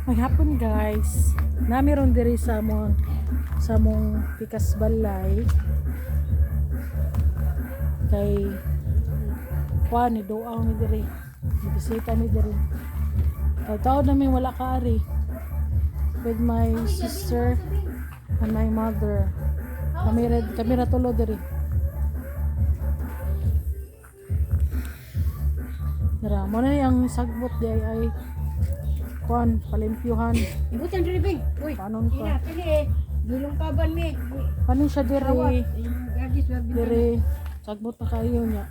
Maghapon, guys. Naa mi ron diri sa among pikas balay. Kay kuan ni duaw mi diri. Bisita mi diri. Taw namin wala ka ari. With my sister and my mother. Kami ra tulo diri. Dara, mo na ang sagbot di ay kuan palimpyuhan. Ibutan diri, Bing. Uy. Panon Ina ka? pili eh. Gilong kaban mi. Panon siya diri? Gagis wag. Diri sagbot na kayo niya.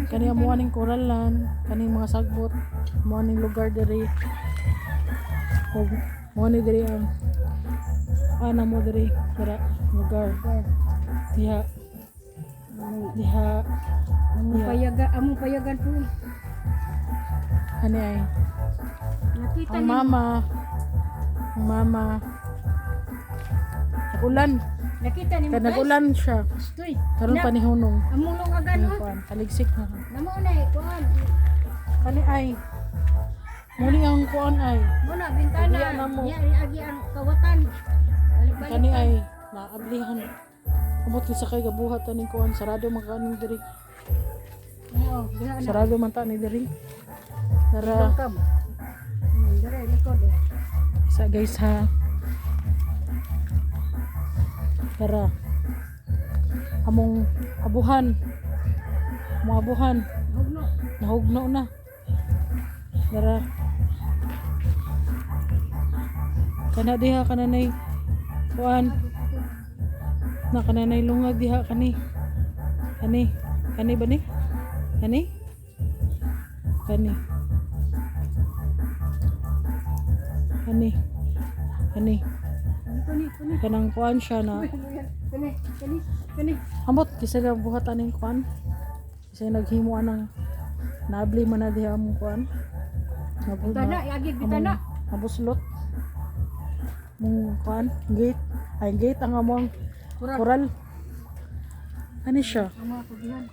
Kani amo aning koralan, kaning mga sagbot, mo aning lugar diri. Ug mo ni diri ang ana mo diri dira lugar. Diha. Diha. Among payagan, among payagan po. Ani ay Nakita ang ni mama. Ang mama. Ulan. Nakita ni mo, Kay guys. nag-ulan siya. Stoy. Karon pa ni hunong. Among lungagan Ang oh. kuan, taligsik na. Namo na eh kuan. Kani ay muni ang kuan ay Mo na bintana. Agian na mo. Niya agi ang kawatan. Balik-balik. Kani ay naablihan. Amot sa kay gabuhat aning kuan, sarado man kaning diri. Oo, diha na. Sarado man ta ni diri. Tara. Welcome. Dire likod eh. Isa, guys, ha. Tara. Among abuhan. Among abuhan. Hugno. Nahugno na. Tara. Kana diha kananay kuan. Na kananay lungag diha kani. Kani. Kani ba ni? Kani? Kani. Kani. Kani. Kani kani. Kanang kuan siya na. Kani kani kani. Ambot kisa ga buhat aning kuan. Kisa naghimo anang naabli man na diha among kuan. Bintana, agi bintana. Nabuslot. Mong kuan, gate. Ay, gate ang among Kural. kural. Ano siya? Ang mga kugihan.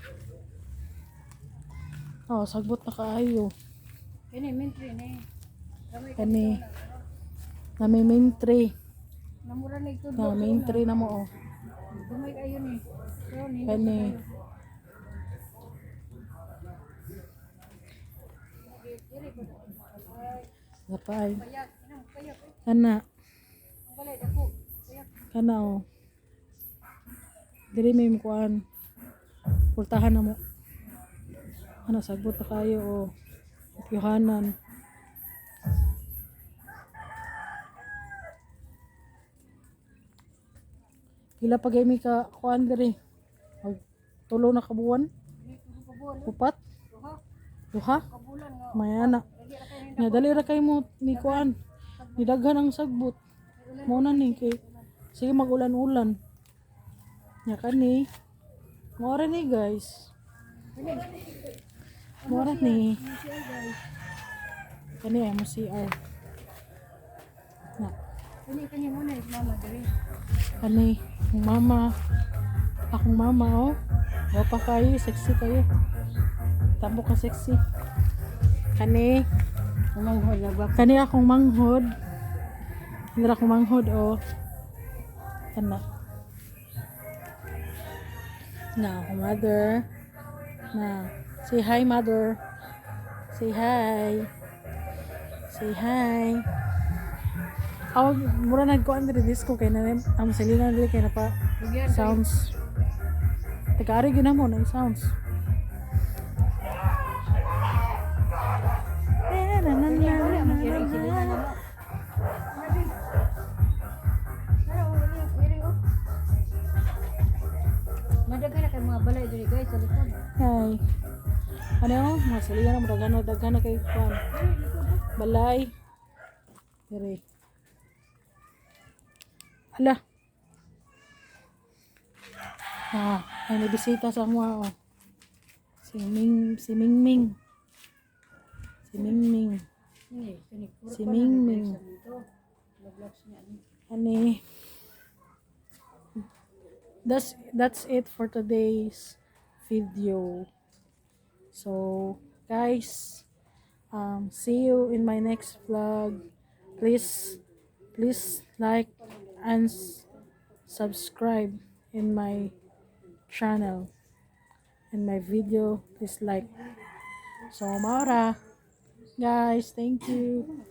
Oh, sagbot na kaayo. Kani mentry ni. Gamay. Kani na may main tree. Namura na ito. Na main tree na mo oh. Gamay kayo ni. So, ni. Kani. Napay. Payag, inang payag. Eh. Kana. Ang balay dako. Payag. Kana oh. Diri may kuan. Pultahan na mo. Ano, sagbot na kayo oh. Yohanan. Pila pa gay mi ka kuan diri? Mag tulo na ka buwan? Upat? Duha. Duha? Kabulan nga. Mayana. Dali ra kayo. Nga dali ra kay mo ni kuan. Ni daghan ang sagbot. Mo na ni kay sige magulan-ulan. Nya kani. Mo ra ni, guys. Mo ra ni. Kani ay mo CR. Na Kani kani mo na mama diri. Kani ang mama. Akong mama oh. Gwapa kayo, sexy kayo. Tamo ka sexy. Kani. Manghod na ba? Kani akong manghod. Hindi akong manghod oh. Kana. Na akong mother. Na. Say hi, mother. Say hi. Say hi. Aw, mura nagkuan diri disco kay na ang Selena diri kay na pa Bugyan. Sounds. Tagari gyud na mo na sounds. Na, na, na, na, na, na, na. Madaghan na kay mga balay diri, guys, sa likod. Ay. Ano yun? Mga saligan na, daghan na, daghan na kay kuan. Balay. Dire. Ala. Ah, ay may bisita sa mga oh. Si Ming, si Ming Ming. Si Ming Ming. Ni, kani Si Ming Ming. dito. Naglaps niya ni. Ani. That's it for today's video. So, guys, see you in my next vlog. Please, please like and subscribe in my channel. In my video, please like. So, mao ra. Guys, thank you.